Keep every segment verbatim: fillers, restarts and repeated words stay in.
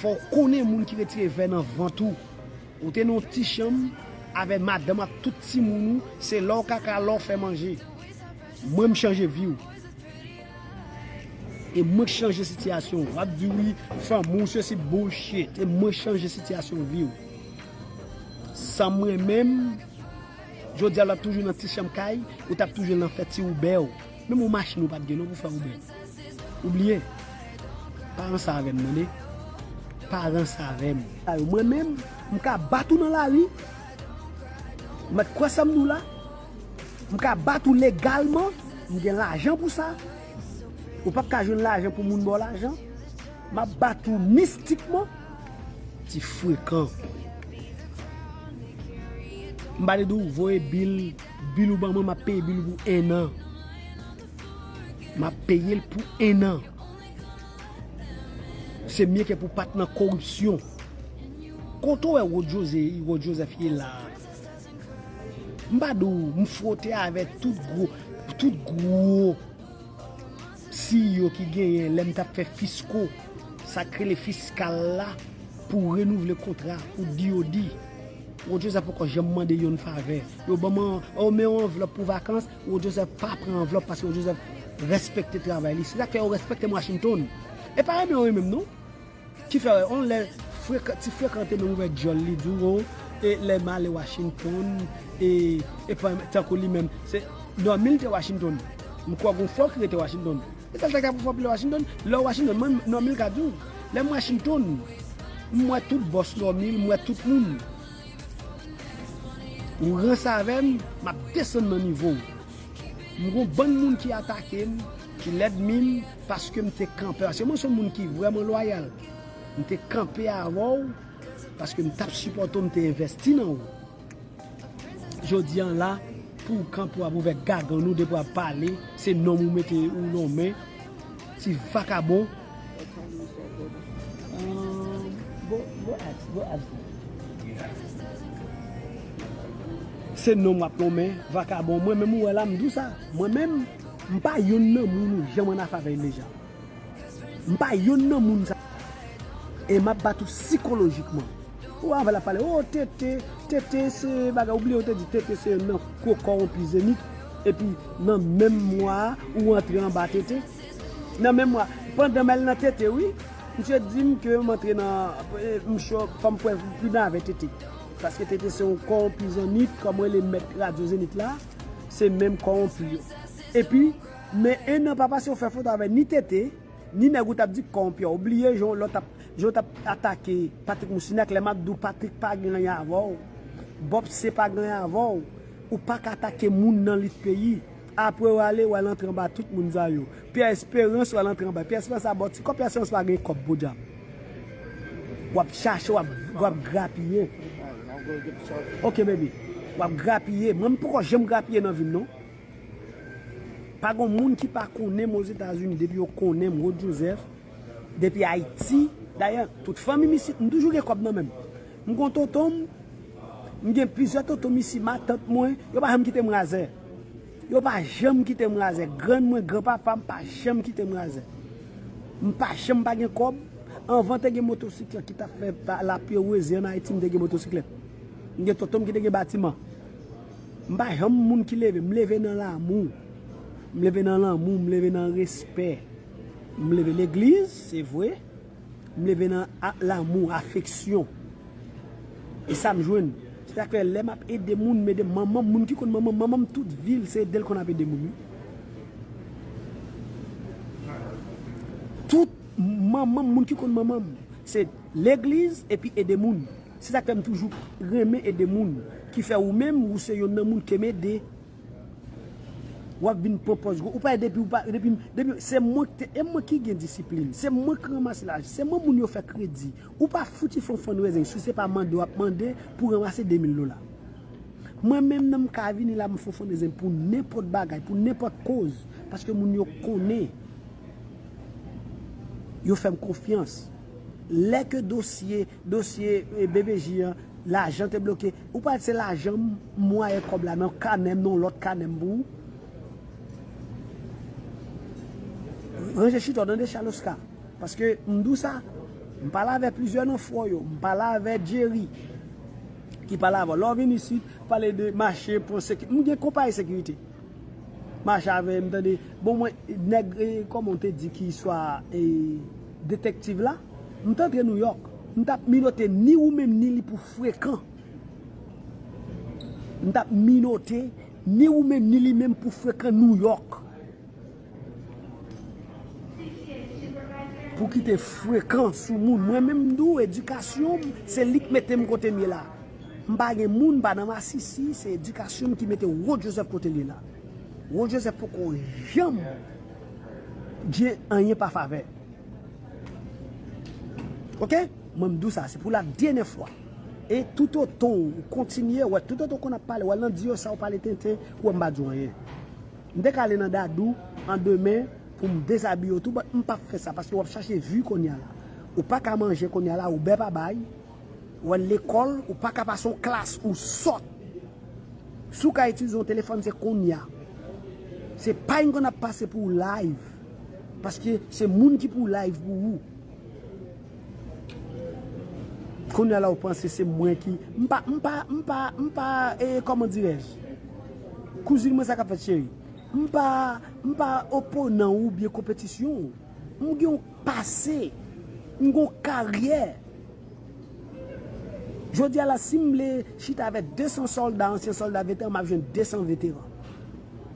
Fò w konnen moun ki retire vè nan vant ou. Ou te nan yon ti chanm avè madanm ak tout timoun ou, se lè w kaka, lè w fè manje. Mwen, m chanje vi w. E mwen k chanje sitiyasyon w. W ap di wi, fanmi w, sesi, bullshit. E mwen k chanje sitiyasyon vi w. San mwen menm, jodi a, w t ap toujou nan ti chanm kay, ou t ap toujou nan fè ti Uber w. Menm yon machin ou pa t gen non pou fè Uber. Ou bliye. Pa ranse avè m, tande. Pa ranse avè m. Mwen menm, m ka bat ou nan lari. Ou mèt kwè sa m di w la. M ka bat ou legalman. M gen lajan pou sa. Ou p ap ka jwenn lajan pou moun ba w lajan. M ap bat ou mistikman. Ti frekan. M pa te di w voye bil, bil ou ban mwen, m ap peye bil ou pou en an. M ap peye l pou en an. Se mye ke pou pa t nan koripsyon. Kote w wè Rod José, Rod Joseph ye la a? M pa di w, m fwote avèk tout gwo, tout gwo C E O ki genyen lè m t ap fè fisko, sa k rele fiskal la, pou renouvle kontra, pou D O D. Rod Joseph poko janm mande youn favè. Yo ban m an, o, men yon anvlòp pou vakans, Rod Joseph pa pran anvlòp paske Rod Joseph respekte travay li. Se sa k fè yo respekte m Washington. E pa renmen yo renmen m non. Ki fè wè, on lè frekan, ti frekan te menm ouvè djòl li di w, e lè m ale Washington, e, e pa tankou li menm. Se Normil te Washington. M kwè gon fwa ki rete Washington. E sa l ta ka pou fè pile Washington. Lè w Washington, mwen, Normil ka di w. Lè m Washington, m wè tout bòs Normil, m wè tout moun. Ou ranse avè m, m ap desann nan nivo w. M gon bann moun ki atake m, ki lènmi m, paske m te kanpe. Paske mwen se yon moun ki vrèman lwayal. M te kanpe avè w, paske m t ap sipòte w, m te envèsti nan ou. Jodi a la, pou w kanpe w ap ouvè gagann ou depi w ap pale, se nonm ou mete ou lonmen, ti vakabon. Se nonm w ap lonmen, vakabon. Mwen menm ou wè la, m di w sa. Mwen menm, m pa youn nan moun ou janm annafè avè l deja. M pa youn nan moun sa. E m ap bat ou sikolojikman. Ou anvan l ap pale, o, Tete, Tete se bagay, ou bliye ou te di Tete se youn nan gwo kòwonpi Zenith. Epi nan menm mwa a, ou antre anba Tete. Nan menm mwa, pandan m al nan Tete, wi, misye di m ke m antre nan, e, m cho, fò m pran pridan avè Tete. Paske Tete se yon kòwonpi Zenith, kòm rele mèt radyo Zenith la, se menm kòwonpi yo. Epi, men en an pa pase, ou fè foto avè ni Tete, ni nèg ou t ap di k kòwonpi a, ou bliye jan lòt ap, jan w t ap atake Patrick Moussignac, lè m ap di w Patrick pa gen anyen avè w, Bob C pa gen anyen avè w, ou pa ka atake moun nan lit peyi. Apre w ale, w al antre anba tout moun sa yo. Pierre Espérance, w al antre anba. Pierre Espérance a ba w ti kòb, Pierre Espérance pa gen kòb, podyab. W ap chache, w ap, w ap grapiye. Ok, baby. W ap grapiye. Mwen, m poko janm grapiye nan vi m, non. Pa gon moun ki pa konnen m Ozetazini depi yo konnen m, Rod Joseph, depi Ayiti. Dayè, tout fanmi m isit, m toujou gen kòb nan men m. M gon tonton m, m gen plizyè tonton m isi, matant mwen, yo pa janm kite m razè. Yo pa janm kite m razè. Grann mwen, granpapa m pa janm kite m razè. M pa janm pa gen kòb. Anvan te gen motosiklèt ki t ap fè pa, lapewezi ann Ayiti, m te gen motosiklèt. M gen tonton m ki te gen batiman. M pa janm moun ki leve, m leve nan lanmou. M leve nan lanmou, m leve nan respè. M leve legliz, se vre. M leve nan a, lanmou, afeksyon. E sa m jwenn. Se sa k fè lè m ap ede moun, m ede manman m, moun ki konn manman m, manman m tout vi l, se ede l konn ap ede moun, wi. Tout manman m, moun ki konn manman m, se legliz epi ede moun. Se sa k fè m toujou renmen ede moun. Ki fè ou menm, ou se yonn nan moun ke m ede. W ap vin pran pòz gwo. Ou pa depi, ou pa, depi, depi, se mwen ki te, e mwen ki gen disiplin. Se mwen ki ranmase lajan. Se mwen moun yo fè kredi. Ou pa fouti fè yon fundraising si se pa mande w ap mande pou ranmase de mil dola. Mwen menm nan m ka vini la, m fè yon fundraising pou nenpòt bagay, pou nenpòt koz. Paske moun yo konnen. Yo fè m konfyans. Lè ke dosye, dosye, e, B B J an, lajan te bloke. Ou pa wè se lajan m, m wè kòb la nan kanè m, nan lòt kanè m pou ou. Ranje chita w, tande Charles Oscar. Paske m di w sa, M pale avè plizyè nan frè yo. M pale avè Jerry, ki pale avè w. Lè w vin isit, pale de mache, pran seki-, m gen konpayi sekirite. Mache avè m, tande. Bon, mwen, nèg, eh, kòman w te di ki swa, eh, detèktiv la? M t antre Nouyòk. M t ap minote ni ou menm ni li pou frekan. M t ap minote ni ou menm ni li menm pou frekan Nouyòk. Pou kite frekan sou moun. Mwen menm m di w, edikasyon m, se li k mete m kote m ye la. M pa gen moun, m pa nan masisi, se edikasyon m ki mete Rod Joseph kote l ye la. Rod Joseph poko janm gen anyen pa favè. Oke? Mwen m di w sa, se pou la dènyè fwa. E toutotan w kontinye, wè, toutotan w konn ap pale, wè, nan di yo sa w pale tenten, wè, m pa di w anyen. M te ka ale nan Dadou an demen pou m dezabiye w tou, but m p ap fè sa, paske w ap chache vi kounye a la. Ou pa ka manje kounye a la, ou bè pa bay, w al lekòl, ou pa ka pase yon klas, ou sòt. Si w ka itilize yon telefòn, se kounye a. Se pa yon konn ap pase pou w live, paske se moun ki pou w live pou ou. Kounye a la, ou panse se mwen ki, m pa, m pa, m pa, m pa, eh, kòman dirèj? Kouzin mwen, sa k ap fèt, cheri? M pa, m pa oponan ou byen konpetisyon ou. M gen yon pase, m gen yon karyè. Jodi a la, si m vle chita avèk de san sòlda, ansyen sòlda, veteran, m ap jwenn de san veteran.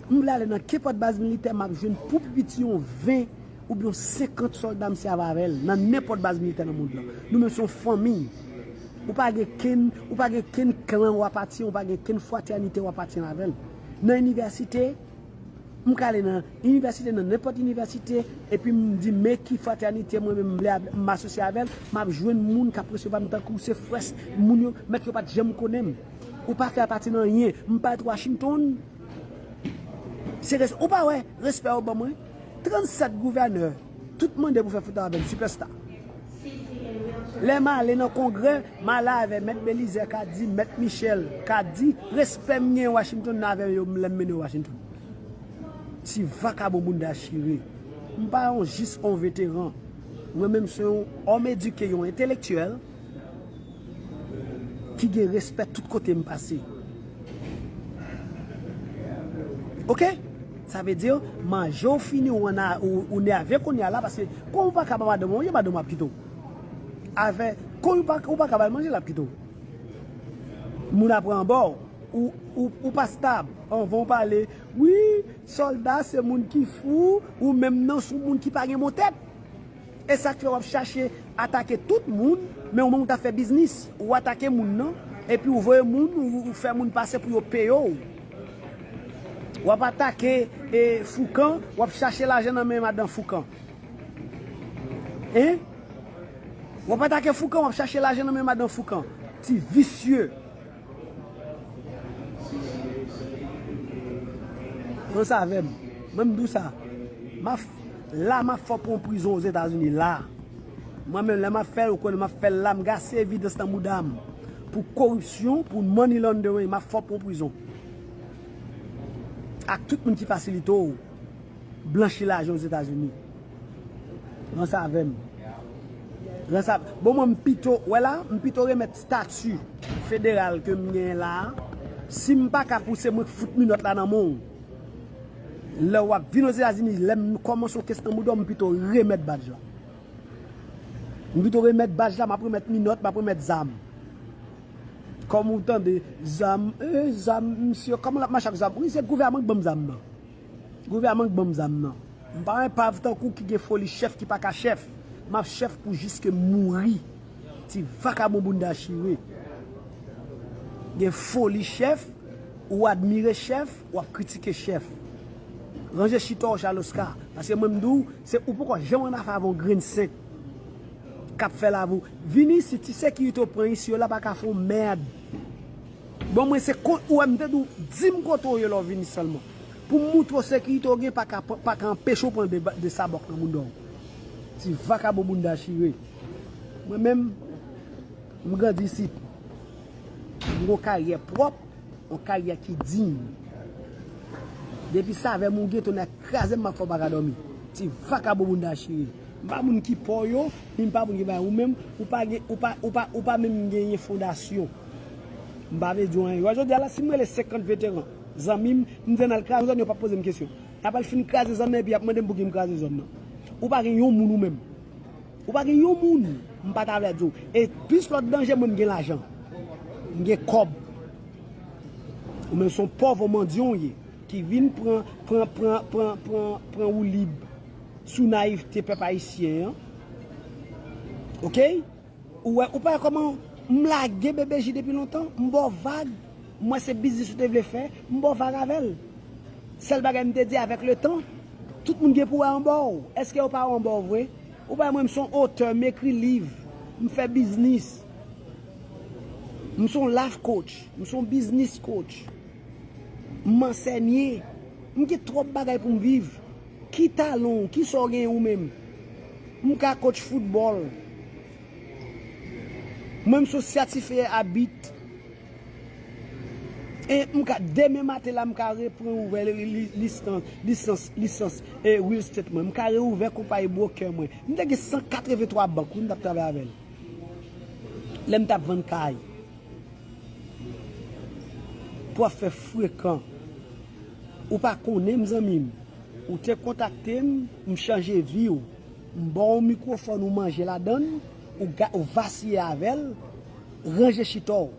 M vle ale nan kenpòt baz militè, m ap jwenn pou pi piti yon ven oubyen yon senkant sòlda, m sèvi avè l nan nenpòt baz militè nan mond lan. Nou menm se yon fanmi. Ou pa gen kenn, ou pa gen kenn klan w apatyen, ou pa gen kenn fratènite w apatyen avè l. Nan inivèsite, m ka ale nan inivèsite, nan nenpòt inivèsite, epi m di, men ki fratènite mwen menm m vle av-, m asosye avè l, m ap jwenn moun k ap resevwa m tankou se frè, moun yo, mèt yo pa t janm konnen m. Ou pa fè pati nan anyen. M parèt Washington, se res-, ou pa wè respè yo ban mwen? Trannsèt gouvènè, tout mande pou fè foto avè m, sipèsta. Lè m ale nan kongrè, m ale avè Mèt Belizaire Cady, Mèt Michel Cady, respè m gen Washington nan avè yo lè m mennen yo Washington. Ti vakabon bounda chire. M pa yon jis yon veteran. Mwen menm se yon òm edike, yon entelektyèl ki gen respè tout kote m pase. Oke? Sa vle di, manje w fini, ou, ann a, ou, ou nève kounye a la, paske kon ou pa ka ba madanm ou manje, madanm ou ap kite w. Avè, kon ou pa, ou pa ka ba l manje, l ap kite w. Moun ap ranbò w, ou, ou, ou pa stab. Anvan w pale, wi, sòlda se moun ki fou, ou menm nan, se yon moun ki pa gen bon tèt. E sa k fè w ap chache atake tout moun, men ou menm ou ta fè biznis, ou atake moun nan, epi ou voye moun, ou, ou fè moun pase pou yo peye w. W ap atake, e, Foukan, w ap chache lajan nan men madan Foukan. Hein? W ap atake Foukan, w ap chache lajan nan men madan Foukan. Ti visye. Ranse avè m. Mwen m di w sa. M ap, la m ap fè w pran prizon Ozetazini la. Mwen menm lè m ap fè l, ou konnen m ap fè l la, m gase evidans nan bouda m. Pou koripsyon, pou money laundering, m ap fè w pran prizon. Ak tout moun ki fasilite w blanchi lajan Ozetazini. Ranse avè m. Ranse avè m. Bon, mwen, m pito, wè la, m pito remèt stati federal ke m genyen la a. Si m pa ka pouse, mwen fout minòt la nan men w. Lè w ap vin Ozetazini, lè m kòmanse yon kes nan bouda w, m pito remèt badj la. M pito remèt badj la, m ap remèt minòt, m ap remèt zam. Kòm ou tande, zam, eh, zam, misye, kòman l ap mache ak zam? Wi, se gouvèman k ban m zam nan. Gouvèman k ban m zam nan. M pa enpav tankou ki gen foli chèf ki pa ka chèf. M ap chèf pou jiske m mouri. Ti vakabon bounda chire. Gen foli chèf, ou admire chèf, w ap kritike chèf. Ranje chita w, Charles Oscar. Paske mwen m di w, se ou poko janm ann afè avè yon grenn senk k ap fè lavi w. Vin isit, ti sekirite w pran isi yo la pa ka fè w mèd. Bon, mwen se kont ou wè m te di w, di m kote w ye lè w vini sèlman. Pou m moutre w sekirite w gen pa ka, pa ka anpeche w pran de, de sabòk nan bounda w. Ti vakabon bounda chire. Mwen menm, m grandi isit. M gon karyè pwòp, yon karyè ki diy. Depi savè m ou gen tonè kraze m, m ap fè w pa ka dòmi. Ti vakabon bounda chire. M pa moun ki pa w yo, ni m pa moun ki pa ou menm, ou pa gen, ou pa, ou pa, ou pa menm genyen fondasyon. M pa vle di w anyen. Jodi a la, si m rele senkant veteran, zanmi m, m di n al kraze zòn, yo p ap poze m kesyon. Y ap al fin kraze zòn nan, epi y ap mande m pouki m kraze zòn nan. Ou pa gen yon moun ou menm. Ou pa gen yon moun, m pa ta vle di w. E plis lòt danje, mwen m gen lajan. M gen kòb. Ou menm se yon pòv, yon mandyan w ye, ki vin pran, pran, pran, pran, pran, pran woulib sou nayivte pèp ayisyen an. Oke? Ou wè, ou pa wè kòman m lage B B J depi lontan? M ba w vag. M wè se biznis ou te vle fè, m ba w vag avè l. Sèl bagay m te di, avèk letan, tout moun gen pou wè anba w. Èske yo pa wè anba w vre? Ou pa wè mwen, m se yon otè, m ekri liv, m fè biznis. M se yon life coach, m se yon business coach. M ansènye. M gen twòp bagay pou m viv. Ki talan w? Kisa w genyen ou menm? M ka coach foutbòl. Mwen, m se yon sètifye abit. E m ka, demen maten la, m ka repran ouvè li, li, lisans, lisans, lisans, e, real estate mwen. M ka reouvè konpayi broker mwen. M te gen san katrevenntwa bank, wi, m t ap travay avè l. Lè m t ap vann kay. Pou ap fè frekan. Ou pa konnen m, zanmi m. Ou te kontakte m, m chanje vi w. M ba w mikwofòn, ou manje ladan l, ou ga-, ou vasiye avè l, ranje chita w.